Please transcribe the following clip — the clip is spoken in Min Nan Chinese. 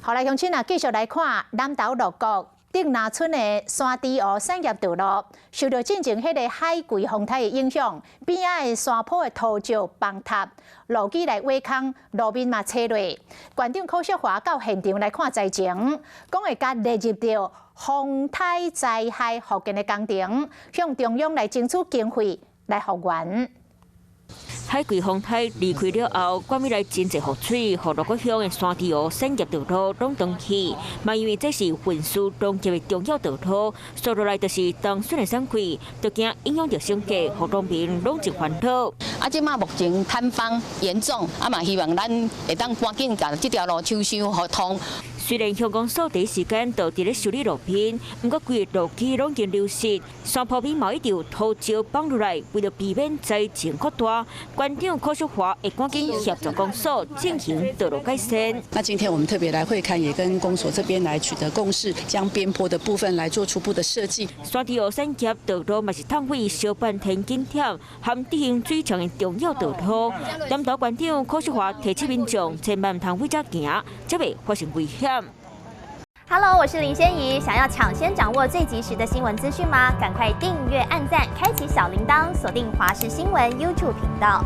好來，鄉親啊，繼續來看南投鹿谷頂林村的山豬湖產業道路，受著進前彼个海葵風颱的影響，邊仔的山坡的土石崩塌，路基來挖空，路面嘛切落。縣長柯淑華到現場來看災情，講會共列入著風颱災害復建的工程，向中央來爭取經費來復原。海葵風颱離開了後，關尾來真濟雨水，予鹿谷鄉的山豬湖產業道路攏斷去。嘛因為這是運輸農業的重要道路，紲落來就是冬筍的產季，都驚影響著生計，予農民攏真煩惱。啊，這馬目前坍方嚴重，啊嘛希望咱會當趕緊共這條路搶修予通。雖然鄉公所第一時間就佇咧修理路面，毋過規个路基攏已經流失，山坡邊嘛一直有土石崩落來，為著避免災情擴大，縣長柯淑華會趕緊協助公所進行道路改善。那今天我們特別來會勘，也跟公所這邊來取得共識，將邊坡的部分來做初步的設計。山豬湖產業道路嘛是褪毀小半天景點，含地形水場的重要道路。南投縣長柯淑華提醒民眾，千萬毋通為遮行，才袂發生危險。 Hello，我是林仙怡。想要搶先掌握最及時的新聞資訊嗎？趕快訂閱、按讚、開啟小鈴鐺，鎖定華視新聞 YouTube 頻道。